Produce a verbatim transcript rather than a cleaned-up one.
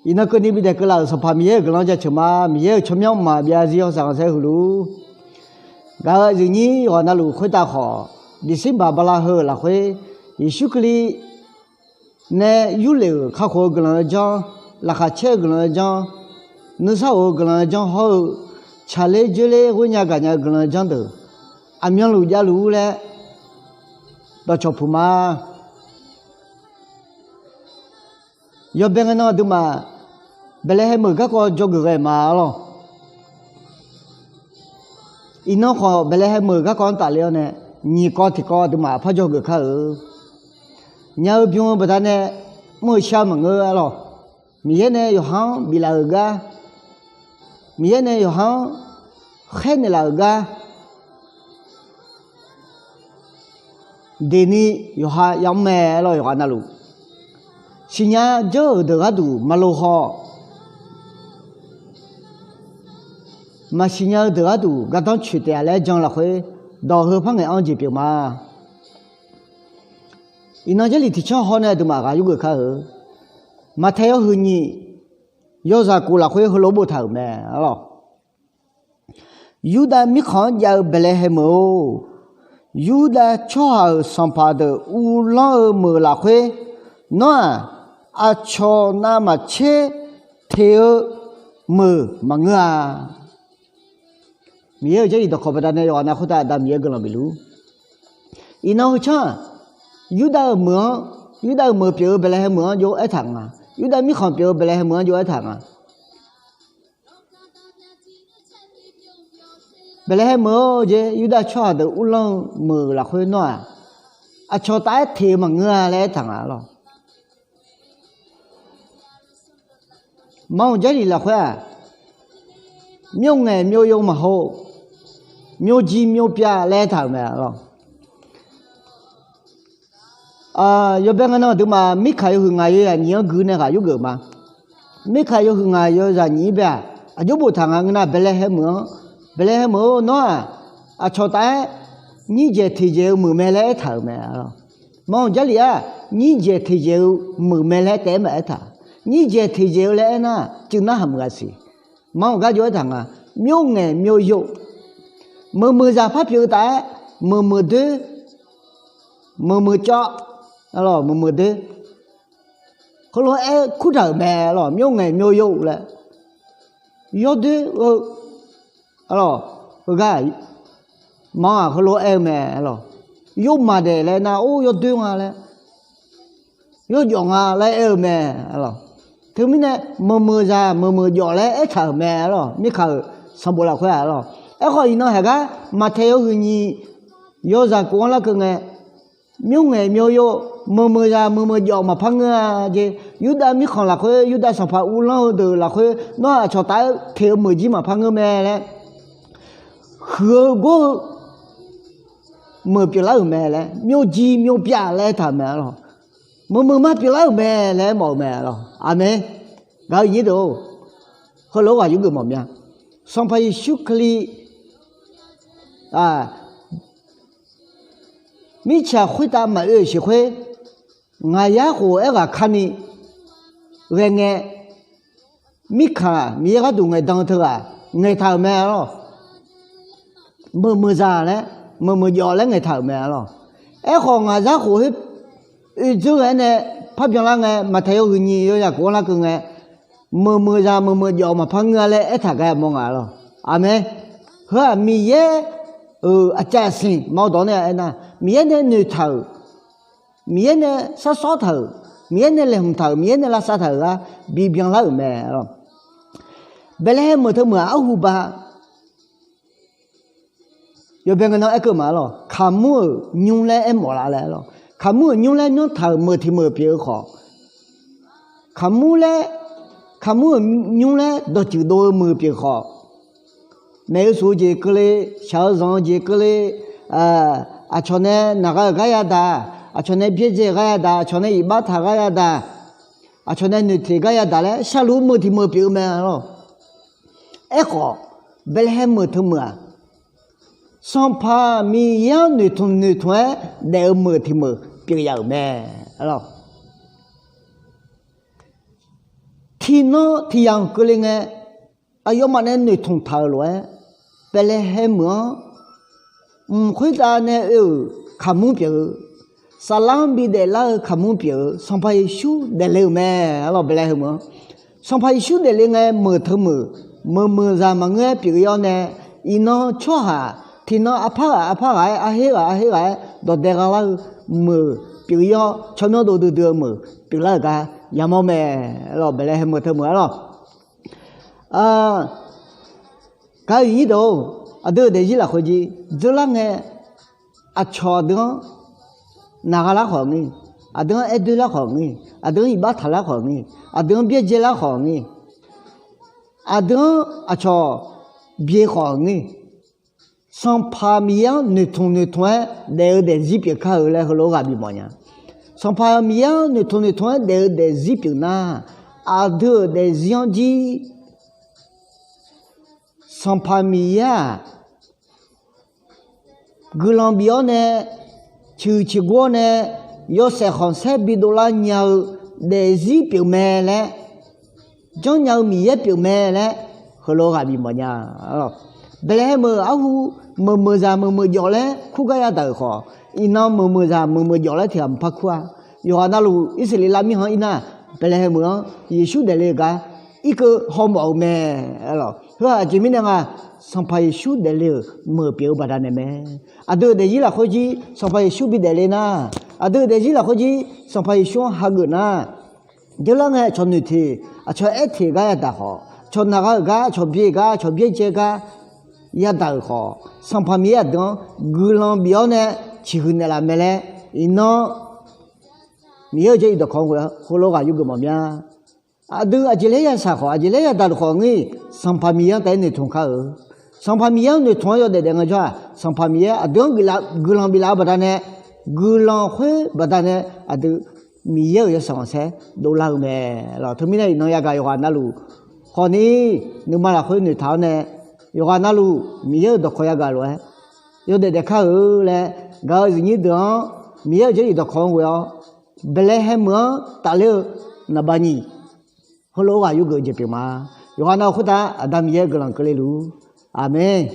Iqnan keuvni bidaeq keuvlaf-euq Sanqpaq Miqyaer-euq guiqlanq jaceuq ma. Miqyaer-euq tsawrmyanr mqmaq byav zir yawsaq khanqsaer huiq luf-ur. Gaq-eu aqyuif nyir yawqghaq navluf khoertav khawf, December bala heu-euq lafkhoer, Yeqsur Kali nae yurlef-euq kakhof-eu guiqlanq-eu janr, laqkhaq caer-eu guiqlanq-eu janr, nuisar of-eu guiqlanq-eu janr hawr-eu, tsaqler dzoerler ghoer nya gaqnya-eu guiqlanq-eu janr deuq, aqmyanluf javluf-ur laer dawqcawq puq ma. Yawbae ngae nan aqduimaf Baeqlaeqhaeq meuq garkawv dzawgeuf ghae ma-ar lawq. Iqnan khawf Baeqlaeqhaeq meuq garkawv-anr tafler-awr nae, nyiq kawv tiqkawv aqduimaf aqpar dzawgeuf kar-eu. Nya-eu bym-eu baqdanae mr-eu shar maqngeur-ar lawq. Miqyaer nae yawqha-anr biflaf-euq gar, Miqyaer nae yawqha-anr khaernaeq laf-euq gar, deqni yawqha yamr mae-ar lawq. Yawqghaq navluf siqnya dzeur-euq deuq gharduq maqloq haw, maqsiq nya-eu deuq gharduq gardanr coeq taef-a laer jan lafkhoer, dawq heu par ngaeq-anr jeq pyeuf ma. Iqnan Jarlif tiqcanr hawr nae aqduimaf ghaq yurgeuf kar-eu. Maqtaeq yawhuiq nyiq yawzaq kof lafkhoer heulof boftaq-euq mae-ar lawq. Yurdav mirkhanq-anr jav-eu Baeqlaeqhaeq meuq-or, Yurdav tsawrhaq-euq sanqpaq deuq uvlanr-eu meuq lafkhoer, nawr-aq, aqcawq navmaqtser teq-eu meuq maqngeur-a. Miqyaer-euq Jarlif dawqkawq baqdanae yawqghaq nav khoertav Aqda Miqyaer guiqlanq bif luf-ur. Iqnan heu canr-aq, Yurdav-euq meuq-anr, Yurdav-euq meuq pyeuf-eu Baeqlaeqhaeq meuq-anr jov-aer taq nga. Yurdav mirkhanq pyeuf-eu Baeqlaeqhaeq meuq-anr jov-aer taq nga. Baeqlaeqhaeq meuq-or, jeq Yurdav tsawrhaq deuq uvlanr-eu meuq lafkhoer nawr-aq, aqcawq taf-aer teq-eu maqngeur-a laer aertaq nga-ar lawq. Manq Jarlif lafkhoer-aq, myawr ngaeq myawr yov maqhaw, myawr jir myawr pyav laer aertaq-euq mae-ar lawq. Yawbae ngae nan aqduimaf Mirkaq yawhuiq ngaq yawzaq nyiq-anr gui nae ghaq yurgeuf ma. Mirkaq yawhuiq ngaq yawzaq nyiq-ir bae-aq, aqjox boftaq nga ngeur nar, Baeqlaeqhaeq meuq-anr, Baeqlaeqhaeq meuq-or, nawr-aq, aqcawq taf-aer nyir dzaeq teq dzaeq-eu meuq mae laer aertaq-euq mae-ar lawq. Manq Jarlif-aq, nyir dzaeq teq dzaeq-eu meuq mae laer taef-aer maqaer taq. Nyir dzaeq teq dzaeq-eu laer aernar, cuiv narhaq meuq ghaq siq. Manq gar jov-aer taq nga, myawr ngaeq myawr yov, meuq meuq zaq par pyeuf-eu taf-aer, meuq meuq doer, meuq meuq cawv, meuq meuq doer, heulof-aer kurdaq-euq mae-ar lawq. Myawr ngaeq myawr yov laer, yawdoer-eu, heugar, manq-aq heulof-aer aer-eu mae-ar lawq. Yawmaf daeq laer nar, or yawdoer nga laer, yawjawf nga laer aer-eu mae-ar lawq. Teumirnae meuq meuq zaq meuq meuq jawf laer aertaq-euq mae-ar lawq. Mirkaq-euq sanqbof lafkhoer-aq-ar lawq. Aerkhawf iqnan haiq gar Maqtaeq yawhuiq nyiq yawzaq kof-anr larkeuv ngae, myawr ngaeq myawr yov, meuq meuq zaq meuq meuq jawf maqpar ngeur-a jeq. Yurdav mirkhanq lafkhoer, Yurdav sanqpaq uvlanr-eu deuq lafkhoer, nawr aqcawq taf-aer teq-eu meuq jir maqpar ngeur mae laer, huiq-eu gor-eu meuq pyeuflar-euq mae laer, myawr jir myawr pyav laer aertaq-euq mae-ar lawq. Meuq meuq mar pyeuflar-euq mae laer aermawf-eu mae-ar lawq. Aqmeq. Gaq-eu nyir deuq-or, heulof-aer ghaq yurgeuf mawf mya. Sanqpaq Yeqsur Kali mirtsaq khoertav maqoe-euq siq khoer, ngaq yar khof aerghaq karni ghae ngae, mirkaq Miqyaer gharduq ngaeqdan-eu teughaq ngaeqtaq-euq mae-ar lawq. Meuq meuq zaq laer, meuq meuq jawf laer ngaeqtaq-euq mae-ar lawq. Aerkhawf ngaq zar khof khoer oedzeur ghae-aer nae parbyanlar ngae, Maqtaeq yawhuiq nyiq yawzaq kof-anr larkeuv ngae, meuq meuq zaq meuq meuq jawf maqpar ngeur-a laer aertaq gar yamawr nga-ar lawq. Aqmeq. Heu-aq Miqyaer-euq aqcav aqsiq ma-awr dawq-anr nae aernar, Miqyaer nae noeqtaq-euq, Miqyaer nae sharsawr taq-euq, Miqyaer nae laeqhmq taq-euq, Miqyaer nae lavsav taq-euq gar bibyan lar-euq mae-ar lawq. Baeqlaeqhaeq meuq teu meuq-aq arhu ba yawbae ngae nan aerkeuv ma-ar lawq. Kaqmur-euq nymr laer aermawf laf laer-ar lawq. Kaqmur-euq nymr laer myanrtaq-euq meuq tiq meuq pyeuf-eu khawf, kaqmur laer, kaqmur-euq nymr laer dawqtsuif dov-eu meuq pyeuf khawf, maeq-eu suf-eu jeq keuvle, shaq-eu zanq-eu jeq keuvle, aqcawq nae naq gha-euq gar yadaq, aqcawq nae byaerdzae-euq gar yadaq, aqcawq nae iqbax taq gar yadaq, aqcawq nae noeqteq gar yadaq laer sharluf-eu meuq tiq meuq pyeuf-eu mae-ar lawq. Aerkhawf, Baeqlaeqhaeq meuq teu meuq-aq, Sanqpaq Miqyaer-anr noeqtmq noeqtmq-aer daef-eu meuq tiq meuq pyeuf yaf-euq mae-ar lawq. tiqnan tiqyamq keuvle ngae, aqyawfmaf nae noeqtmq taq-euq lof-aer, Baeqlaeqhaeq meuq-anr mq khoertav nae oe-euq kaqmur pyeuf-eu, saflar-anr bidaef lar-eu kaqmur pyeuf-eu Sanqpaq Yeqsur daefle-euq mae. Arlawq, Baeqlaeqhaeq meuq-anr Sanqpaq Yeqsur daefle ngae, meuq teu meuq, meuq meuq zaq maqngeur-aer pyeuf-ir-awr nae, iqnan tsawrhaq tiqnan arpar ghaq arpar ghaq-aer, arher ghaq arher ghaq-aer dawqdae gha lar-eu meuq pyeuf-ir-awr, tsawrmyanr dov duidui-eu meuq pyeuflar-euq gar yamawr mae. Arlawq, Baeqlaeqhaeq meuq teu meuq arlawq. Gaq-eu iqnyir deuq-or, aqdui-euq daefzir lafkhoer jir dzeurlar ngae, aqcawq aqdui-anr naq gha lar khawf ngir, aqdui-anr aer doer lar khawf ngir, aqdui-anr iqbax taq lar khawf ngir, aqdui-anr byaerdzae lar khawf ngir, aqdui-anr aqcawq bye khawf ngir, Sanqpaq Miqyaer-anr noeqtmq noeqtmq-aer daef-eu daefzir pyeuf kar-eu laer heulof-aer ghaq bifmawf nya. Sanqpaq Miqyaer-anr noeqtmq noeqtmq-aer daef-eu daefzir pyeuf nar, aqdui-euq daefzir-anr jir Sanqpaq Miqyaer-aq, guiqlanq bif-awr nae, ciqhuiq ciqgor-awr nae, yawshaef khanqsaer bidov lar nya-eu daefzir pyeuf mae laer, janrnya-eu Miqyaer pyeuf mae laer, heulof-aer ghaq bifmawf nya. Baeqlaeqhaeq meuq arhu, meuq meuq zaq meuq meuq jawf laer kur gar yadaq-euq khawf, iqnan meuq meuq zaq meuq meuq jawf laer tiq ghaq maqpar kur-a. Yawqghaq navluf Irsaqleqlav mirkhanq-anr ir nar, Baeqlaeqhaeq meuq-anr Yeqsur daefle-eu gar irkeuv hawmawf-eu mae. Arlawq, heu-aq aqjeq mirnae nga, Sanqpaq Yeqsur daefle-euq meuq pyeuf-eu baqdanae mae. Aqdui-euq daefzir lafkhoer jir Sanqpaq Yeqsur bidaef le nar, aqdui-euq daefzir lafkhoer jir Sanqpaq Yeqsur-anr hageuf nar, dzeurlar ngae aqcawq noeqteq, aqcawq aerteq gar yadaq khawf, aqcawq naq gha-euq gar, aqcawq bye gar, aqcawq byaerdzae gar yadaq-euq khawf, Sanqpaq Miqyaer aqdui-anr guiqlanq bif-awr nae ciqhuiq naeqlaf mae laer, iqnan Miqyaer-euq jarlif dawqkawq-anr ghoe-awr heulof-aer ghaq yurgeuf mawf mya. Aqdui aqjeq laer yashaq khawf, aqjeq laer yadaq luf khawf ngir, Sanqpaq Miqyaer-anr taef-aer noeqtmq kar-eu. Sanqpaq Miqyaer-anr noeqtmq-anr yawdaef daef ngaejawr-aq, Sanqpaq Miqyaer aqdui-anr guiqlanq biflaf-eu baqdanae, guiqlanq khoer baqdanae aqdui Miqyaer-euq yawshaef khanqsaer dovlar-eu mae. Lawq, teumirnae iqnan yagaq yawqghaq navluf khawfni, nuima lafkhoer noeqtaq-awr nae, yawqghaq navluf Miqyaer-euq dawqkawq yagaq lof-aer yawdaef daef kar-eu laer, gaq-eu zifnyir deuq-anr Miqyaer-euq jarlif dawqkawq-anr ghoe-awr, Baeqlaeqhaeq meuq-anr tafler-eu naqba nyiq heulof-aer ghaq yurgeuf-eu jeq pyeuf ma. Yawqghaq navluf khoertav Aqda Miqyaer guiqlanq keuvle luf-ur. Aqmeq.